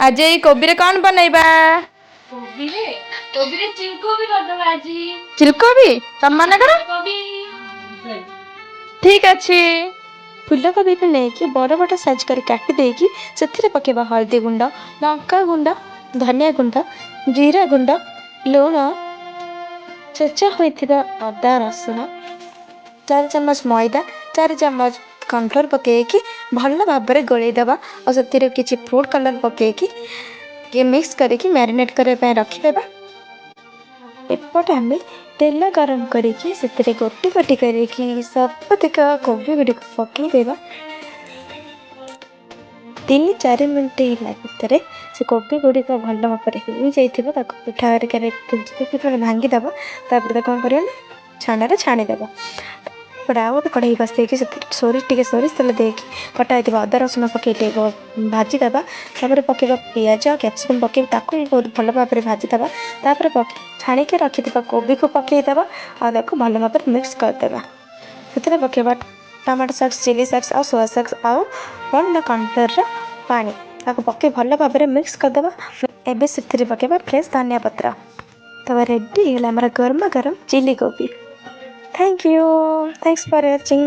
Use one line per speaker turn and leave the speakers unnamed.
ଆଜି ଏଇ କୋବିରେ କଣ ବନେଇବା?
କୋବିରେ କୋବିରେ ଚିଲକୋବି କରିଦବା ଆଜି।
ଚିଲକୋବି ତମ ମାନଙ୍କର?
କୋବି।
ଠିକ ଅଛି।
ଫୁଲକୋବିକୁ ନେଇକି ବଡ଼ ବଡ଼ ସାଇଜ୍ କରି କାଟି ଦେଇକି ସେଥିରେ ପକାଇବା ହଳଦୀ ଗୁଣ୍ଡ, ଲଙ୍କା ଗୁଣ୍ଡ, ଧନିଆ ଗୁଣ୍ଡ, ଜିରା ଗୁଣ୍ଡ, ଲୁଣ, ଛେଚା ହୋଇଥିବା ଅଦା ରସୁଣ, 4 ଚାମଚ ମଇଦା, 4 ଚାମଚ କର୍ଣ୍ଣଫ୍ଲୋର୍ ପକାଇକି ଭଲ ଭାବରେ ଗୋଳେଇ ଦେବା। ଆଉ ସେଥିରେ କିଛି ଫୁଡ଼୍ କଲର୍ ପକାଇକି ଟିକେ ମିକ୍ସ କରିକି ମ୍ୟାରିନେଟ୍ କରିବା ପାଇଁ ରଖିଦେବା। ଏପଟେ ଆମେ ତେଲ ଗରମ କରିକି ସେଥିରେ ଗୋଟି ଗୋଟି କରିକି ସବୁତିକ କୋବି ଗୁଡ଼ିକୁ ପକାଇଦେବା। 3-4 ମିନିଟ୍ ହେଲା ଭିତରେ ସେ କୋବି ଗୁଡ଼ିକ ଭଲ ଭାବରେ ହେଇଯାଇଥିବ। ତାକୁ ପିଠା ହେରିକାରେ ଭାଙ୍ଗିଦେବା। ତାପରେ ତାକୁ କ'ଣ କରିବା ନା ଛାଣରେ ଛାଣିଦେବା। ଏପଟେ ଆଉ ଗୋଟେ କଢ଼େଇ ବସେଇକି ସେଥିରେ ସୋରିଷ, ଟିକେ ସୋରିଷ ତେଲ ଦେଇକି କଟା ହେଇଥିବା ଅଦା ରସୁଣ ପକାଇ ଟିକେ ଭାଜିଦେବା। ତାପରେ ପକାଇବା ପିଆଜ, କ୍ୟାପ୍ସିକମ୍ ପକାଇକି ତାକୁ ବି ବହୁତ ଭଲ ଭାବରେ ଭାଜିଦେବା। ତାପରେ ଛାଣିକି ରଖିଥିବା କୋବିକୁ ପକାଇଦେବା ଆଉ ତାକୁ ଭଲ ଭାବରେ ମିକ୍ସ କରିଦେବା। ସେଥିରେ ପକାଇବା ଟମାଟୋ ସସ୍, ଚିଲି ସସ୍ ଆଉ ସୋୟା ସସ୍ ଆଉ କ'ଣ ନା କର୍ଣ୍ଣଫ୍ଲୋର୍ର ପାଣି। ତାକୁ ପକାଇ ଭଲ ଭାବରେ ମିକ୍ସ କରିଦେବା। ଏବେ ସେଥିରେ ପକାଇବା ଫ୍ରେଶ୍ ଧନିଆ ପତ୍ର। ତ ରେଡ଼ି ହେଇଗଲା ଆମର ଗରମା ଗରମ chilli Kobi. Thank you, thanks for watching.